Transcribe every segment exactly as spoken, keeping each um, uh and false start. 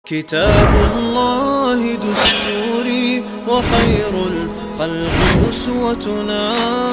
كتاب الله دستوري، وخير الخلق أسوتنا.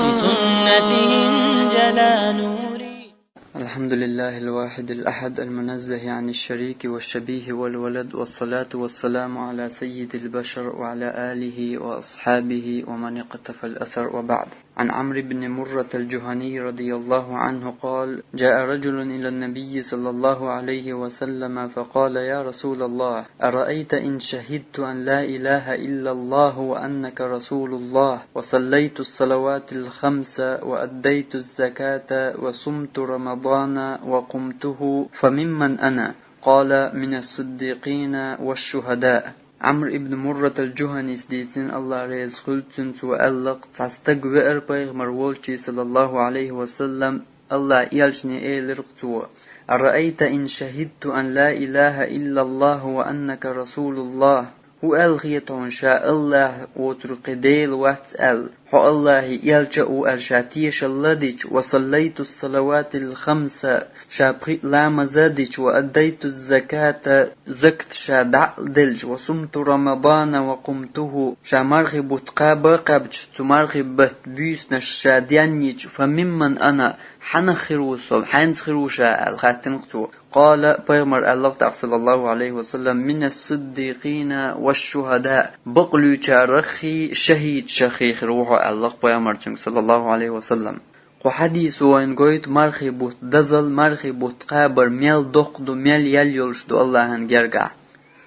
بسنته انجلى نوري. الحمد لله الواحد الأحد المنزه عن الشريك والشبيه والولد، والصلاة والسلام على سيد البشر وعلى آله وأصحابه ومن اقتفى الأثر، وبعد. عن عمرو بن مرة الجهني رضي الله عنه قال: جاء رجل إلى النبي صلى الله عليه وسلم فقال: يا رسول الله، أرأيت إن شهدت أن لا إله إلا الله وأنك رسول الله، وصليت الصلوات الخمس، وأديت الزكاة، وصمت رمضان وقمته، فممن أنا؟ قال: من الصديقين والشهداء. Амр ибн Муррат аль-Джуханис дийцина, Аллах реза хуьлда цунна, цо аьлла-кх: цхьа стаг веара пайхамар волчу, саллаллаху Ӏалайхи ва саллам, Аллах элчане элира-кх цо: «أرأيت إن شهدت أن لا إله إلا الله وأنك رسول الله». ХӀун аьлла хета хьуна, ша Аллах воцург кхин Дела вац аьлла, хьо Аллахьан элча а ву аьлла ша тешалла дича, «وصليت الصلوات الخمس», ша пхиъ ламаз а дича, «وأديت الزكاة», закат ша дӀа а делча, «وصمت رمضان وقمته», ша мархи бутт кхаба а кхаьбча, цу мархи бутт буьйсанаш ша денйича, «فممن أنا», хьанах хир ву со, хьаьнца хир ву ша аьлла хаьттина-кх цо. قال, пайхамара аьлла-кх тӀаккха, саллаллаху Ӏалайхи ва саллам: «من الصديقين والشهداء», бакълуьйчараххий, шахӀидашаххий хир ву хьо аьлла-кх пайхамара цуьнга, саллаллаху Ӏалайхи ва саллам. Кху хьадисо вайна гойту мархи бутт дозалла, мархи бутт кхабар мел доккха ду, мел ял йолуш ду Аллахьан гергахь.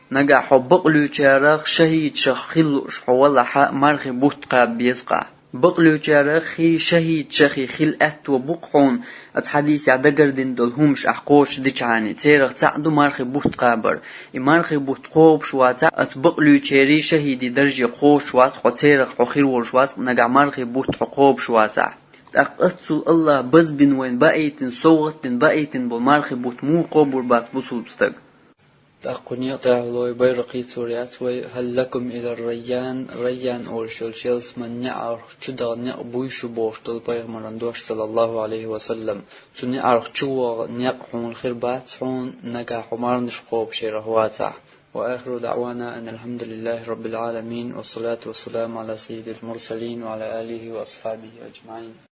Нагахь хьо бакълуьйчарах, шахӀидашах хила лууш хьо валахь а, мархи бутт кхаба беза-кх ахь. Бакълуьйчараххий, шахӀидашаххий хила аьтто бу-кх хьуна, оцу хьадисехь дагардина долу хӀумаш ахь кхочушдичхьана, церах цхьаъ ду мархи бутт кхабар. И мархи бутт кхобуш вацахь, оцу бакълуьйчерий, шахӀидий дарже кхочуш вац хьо, церах хьо хир волуш вац-кх нагахь мархи бутт хьо кхобуш вацахь. ТӀаккха оццул Аллах базбина вайна баийтина, совгӀат дина баийтина болу мархи бутт муха кхобур бац бусулба стаг? ТӀаккха кху некъа тӀехь лой байракх йийцур яц вай: «هل لكم إلى الريان», Райян олуш йолчу ялсаманин неӀарх чу даха некъ буй шу бохуш долу пайхамаран дош, саллаллаху Ӏалайхи ва саллам. Цу неӀарх чу ваха некъ хьуна хир бац хьуна, нагахь хьо марханаш кхобуш ярах вацахь. وآخر دعوانا أن الحمد لله رب العالمين، والصلاة والسلام على سيد المرسلين وعلى آله وأصحابه أجمعين.